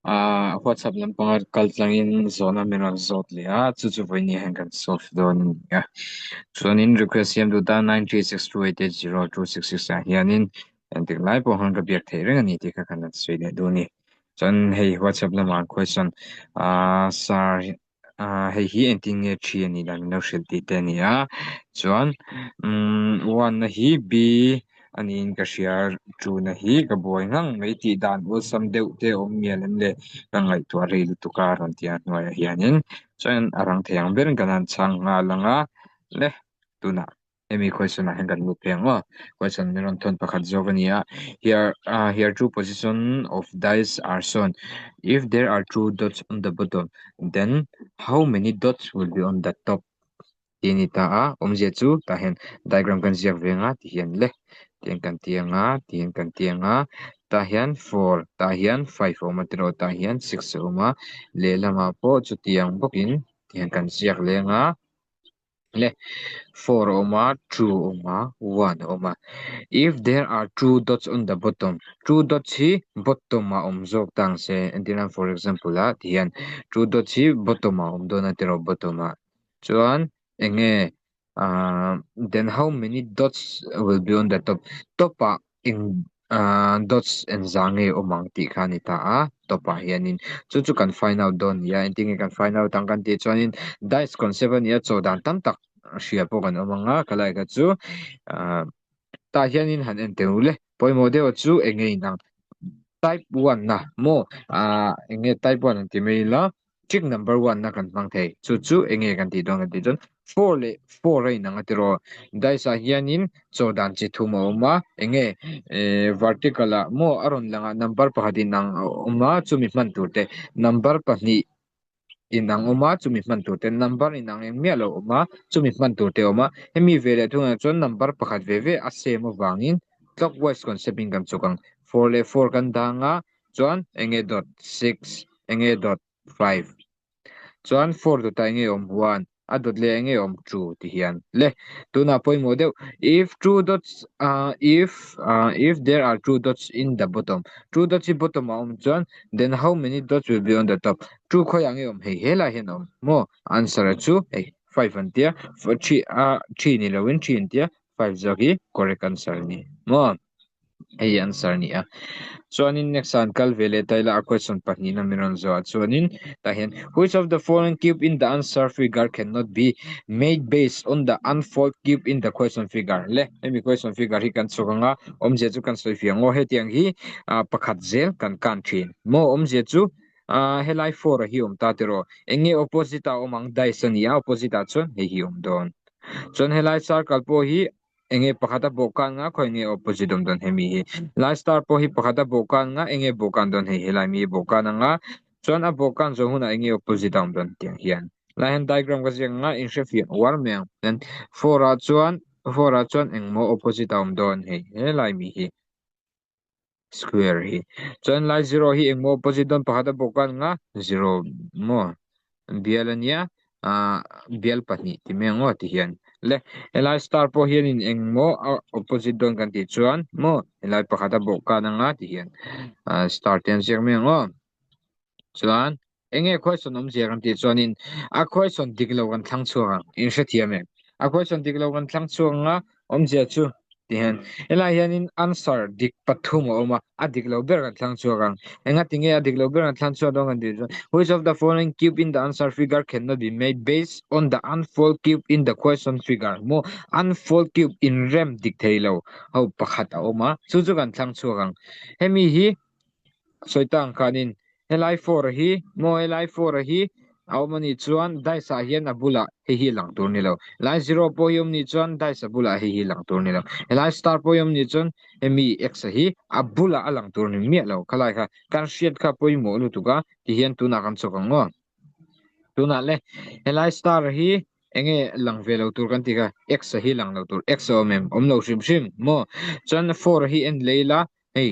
Ah WhatsApp lampanga kal tlangin zawhna min rawn zawt leh a, chu chu vawiin hian kan solve dawn a ni a. Chuanin request siam duh tan 9362880266 ah hianin engtik lai pawh han ka biak theih reng a ni tih kha kan han sawi leh duh a ni. Chuan hei WhatsApp lamah question ah sir Ah hei hi engtin nge thi a nih dan min lo hrilh tih te a ni a chuan umm one na hi b a niin ka hria two na hi ka buai ngang mai tih dan awlsam deuh te a awm mial em le ka ngaihtuah rei lutuk a rawn ti a hnuaiah hianin chuan a rang thei ang berin kan han chhang nghal ang a le tunah. Hemi question ah hian kan lut phei ang aw. Question min rawn thawn pakhat zawk a ni a. Here ah here two position of dice are shown. If there are two dots on the bottom, then how many dots will be on the top? Tih a ni ta a. Awmzia chu tah hian diagram kan ziak ve anga ti hian le tiang kan ti anga tiang kan ti anga tah hian four tah hian five a awm a tiraw tah hian six a awm a lehlamah pawh chutiang bawkin tiang kan ziak leh anga. Le four a awm a two a awm a one a awm a if there are two dots on the bottom two dots hi bottom ah awm zawk ta ang se entir nan for example ah ti hian two dots hi bottom ah awm dawn a tiraw bottom ah chuan eng nge ah then how many dots will be on the top top ah eng ah dots engzah nge awm ang tih kha a ni ta a top ah hianin chu chu kan find out dawn a ni a engtin nge kan find out ang kan tih chuanin dice concept a ni a chaw dan tam tak hria pawh kan awm ang a khalai kha chu ah tah hianin han en teh u le pawimawh deuh chu eng nge inang type one na maw ah eng nge type one an ti mai ila Trick number one na kan hmang thei. Chu chu eng nge kan tih dawn kan tih chuan four leh four a inang a tiraw. Dice ah hianin chaw dan chi thum a awm a, eng nge eh vertical ah maw a rawn lang a number pakhat inang a awm a chumi hman tur te, number pahnih inang awm a chumi hman tur te, number inang eng miah lo awm a chumi hman tur te a awm a. Hemi ve leh thungah chuan number pakhat ve ve a same avangin clockwise concept in kan chuk ang. Four leh four kan dang a chuan eng nge dot six eng nge dot five chuan four dot ah eng nge awm one a dot leh eng nge awm two ti hian le tunah pawimawh deuh if two dots ah if ah if there are two dots in the bottom two dots hi bottom ah awm chuan then how many dots will be on the top two khawiah nge awm hei helai hian a awm maw answer a chu hei five an tia three ah three ni lovin three an tia five zawk hi correct answer a ni maw. Hei answer a ni a. Chuanin next ah an kal ve leh ta ila a question pahnihna min rawn zawh ah chuanin tah hian which of the following cube in the answer figure cannot be made based on the unfold cube in the question figure le hemi question figure hi kan chhawk anga awmzia chu kan sawi fiah ang aw hetiang hi ah pakhat zel kan kan thin maw awmzia chu ah helai four a hi awm ta tiraw eng nge opposite ah awm ang dice a ni a opposite ah chuan hei hi awm dawn chuan helai circle pawh hi Enge pakhat a bawhkan nga khawi nge opposite awm dawn hemi hi. Lai star pawh hi pakhat a bawhkan nga enge bawhkan dawn hei helai mi hi bawhkan anga chuan a bawhkan zawh hunah enge opposite a awm dawn tiang hian. Lai hian diagram ka ziak anga inhrefiah uar mai ang. Then four ah chuan four ah chuan engmaw opposite a awm dawn hei helai mi hi. Square hi. Chuan lai zero hi engmaw opposite dawn pakhat a bawk a nga zero maw bial ania ah bial pahnih ti mai ang aw ti hian le helai star pawh hianin engmaw a opposite dawn kan tih chuan maw helai pakhat a bawk kan anga ti hian ah star te an ziak mai ang aw chuan Eng nge question awmzia kan tih chuanin a question dik lo kan thlang chhuak ang, in hrethiam em? A question dik lo kan thlang chhuak ang a, awmzia chu ti hian helai hianin answer dik pathum a awm a, a dik lo ber kan thlang chhuak ang. Engati nge a dik lo ber kan thlang chhuak dawn kan tih chuan which of the following cube in the answer figure cannot be made based on the unfold cube in the question figure maw unfold cube inrem dik thei lo ho pakhat a awm a, chu chu kan thlang chhuak ang. Hemi hi Sawi ta ang khanin helai four hi maw helai four hi a awm anih chuan dice ah hian a bulah hei hi lang tur ni lo helai zero pawh hi awm nih chuan dice a bulah hei hi lang tur ni lo helai star pawh hi awm nih chuan hemi x a hi a bulah a lang tur ni miah lo khalai kha kan hriat kha pawimawh lutuk a ti hian tunah kan chawk ang aw tunah le helai star hi enge lang ve lo tur kan tih kha x a hi lang lo tur x a awm em awm lo hrim hrim maw chuan four hi en lei la hei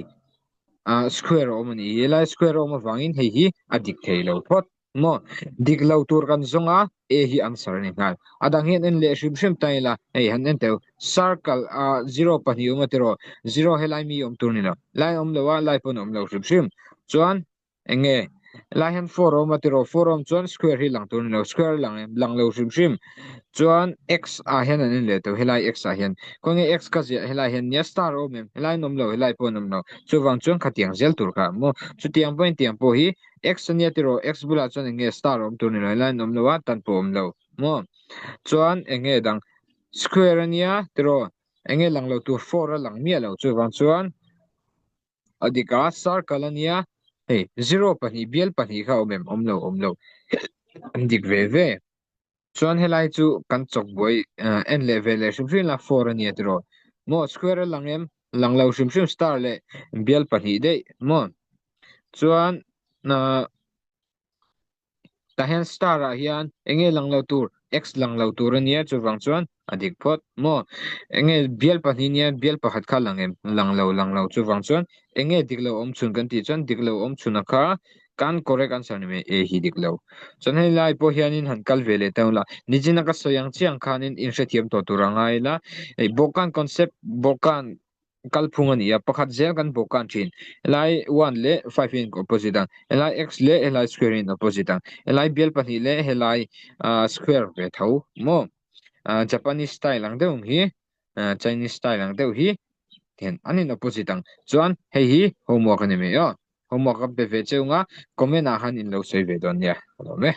ah square a awm a ni helai square a awm avangin hei hi a dik thei lo phawt maw dik lo tur kan zawng a a hi answer a ni nghal a dang hian en leh hrim hrim ta ila hei han en teu circle ah zero pahnih awm a tiraw zero helai mi awm tur ni lo lai awm lo a lai pawn a awm lo hrim hrim chuan eng nge. Helai hian 4 a awm a tiraw, 4 a awm chuan square hi lang tur a ni lo, square lang em lang lo hrim hrim chuan x ah hian an en leh tawh helai x ah hian khawnge x ka ziah helai hian nia star a awm em helai an awm lo helai pawh an awm lo chuvang chuan khatiang zel tur kha maw chutiang pawhin tiang pawh hi x ania tiraw x bulah chuan eng nge star a awm tur a ni lo helai an awm lo a tan pawh a awm lo maw chuan eng nge dang square ania tiraw eng nge lang lo tur 4 a lang miah lo chuvang chuan A dik a, circle a nia, hei zero pahnih bial pahnih kha awm em? Awm lo, awm lo. An dik ve ve. Chuan helai chu kan chawk buai en leh ve leh hrim hrim la four a nia tiraw. Maw square a lang em? Lang lo hrim hrim star leh bial pahnih daih maw? Chuan Tah hian star ah hian eng nge lang lo tur x lang lo tur a nia chuvang chuan a dik phawt maw eng nge bial pahnih nia bial pakhat kha lang em lang lo lang lo chuvang chuan eng nge dik lo awm chhun kan tih chuan dik lo awm chhun a kha kan correct answer ni mai a hi dik lo chuan hei lai pawh hianin han kal ve leh ta ula nichina ka sawi ang chiang khanin inhrethiam tawh tur a ngai ila hei bawhkan concept bawhkan kalphung a ni a, pakhat zel kan bawk kan thin. Helai 1 leh 5 in opposite ang, helai x leh helai square in opposite ang, helai bial pahnih leh helai square ve tho maw? Japanese style ang deuh ang hi, Chinese style ang deuh hi hian an in opposite ang. Chuan hei hi homework a ni mai aw. Homework ka pe ve cheu nga, comment ah khan in lo sawi ve dawn nia. Ka lawm e.